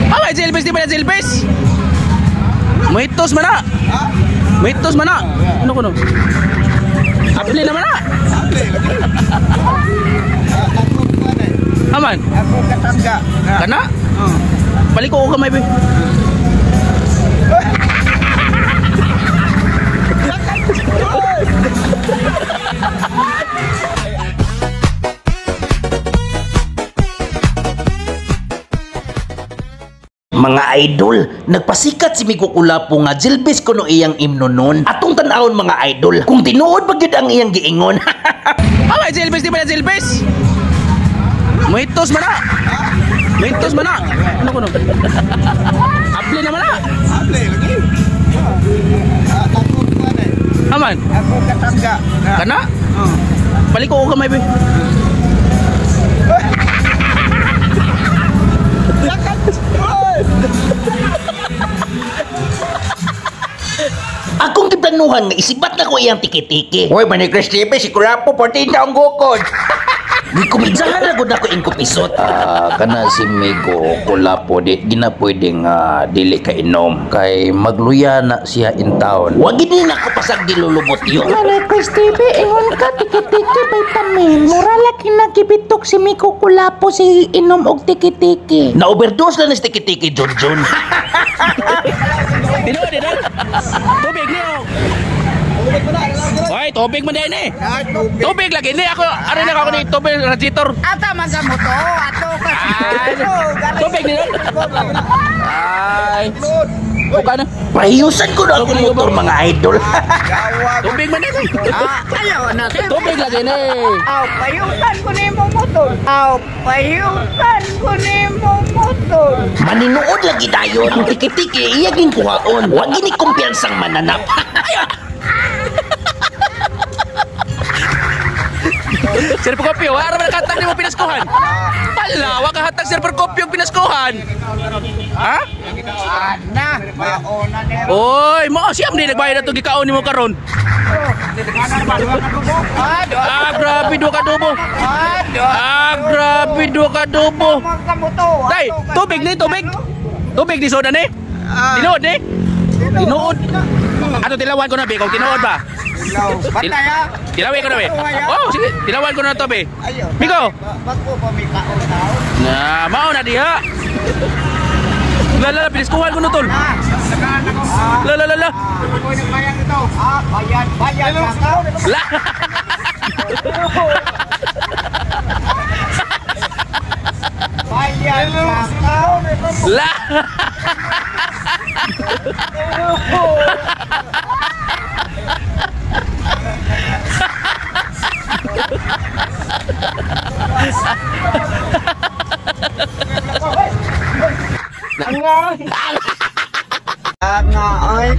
Amay Jelbes, di ba na Jelbes? Maitos man na. Maitos man na. Ano ko no? Apli naman na. Aman. Ako katangga. Kana? Paliko ko kamay be. Mga idol, nagpasikat si Mico Kulapo nga Jelbes kuno iyang imno nun. Atong tan-awon mga idol, kung tinuod ba gyud ang iyang giingon. Amay Jelbes, di ba na Jelbes? Maitos man na. Maitos man na. Ano ko no? Apli naman na. Apli lagi. Ako Aman. Ako katangga. Kana? Paliko ko kamay be. Akong giplanuhan nga isibat na ko iyang tiki-tiki. Hoy, Manny Chris TV, si Kulapo, 14 taong gukod. Gikumidsahan na gud ako ingkupisot. Kana si Migo Kulapo di gina pwede nga dili ka inom kay magluya na siya in town. Wag gid ni nako pasag dilulubot yun. Manay Chris TV, ingon ka, tiki-tiki, vitamin. Mura lagi nagibitok si Mico Kulapo si inom og tiki-tiki. Na overdose na ni si tiki-tiki John John. Tinuod eh, dal. Tubig niyo. Hoy, tubig man din eh. Tubig lagi ni ako. Ari na ako ni tubig radiator. Ata man ka mo to, ato ka. Tubig ni dal. Ay. Buka na. Pahiyusan ko na akong motor mga idol. Tubig man din. Ayaw na. Tubig lagi ni. Aw, payutan ko nimo motor. Aw, payutan ko nimo motor. Maninuod lagi dayon. Ang tiki-tiki iya ging kuhaon. Wag gini kumpiyansang mananap. Sir Procopio, wala man nakatag nimo pinaskuhan. Pala, wa ka hatag Sir Procopio pinaskuhan. Ha? Ana, mauna ni. Oy, mo siyam di nagbayad ato gikaon nimo karon. Ah, grabe duha ka dubo. Ah, grabe duha ka dubo. Day, tubig ni tubig. Tubig ni soda ni. Tinuod ni. Tinuod. Ato tilawan ko na be kung tinuod ba. Patay ah. Tilawin ko na be. Oh, sige, tilawan ko na to be. Miko. Bago pa may kaon tao. Na, mao na diha. La la la, piniskuhan ko na tol. La la la la. Ako nagbayad ito. Ah, bayad, bayad ka ka. La. Bayad ka ka. La. Nga ay.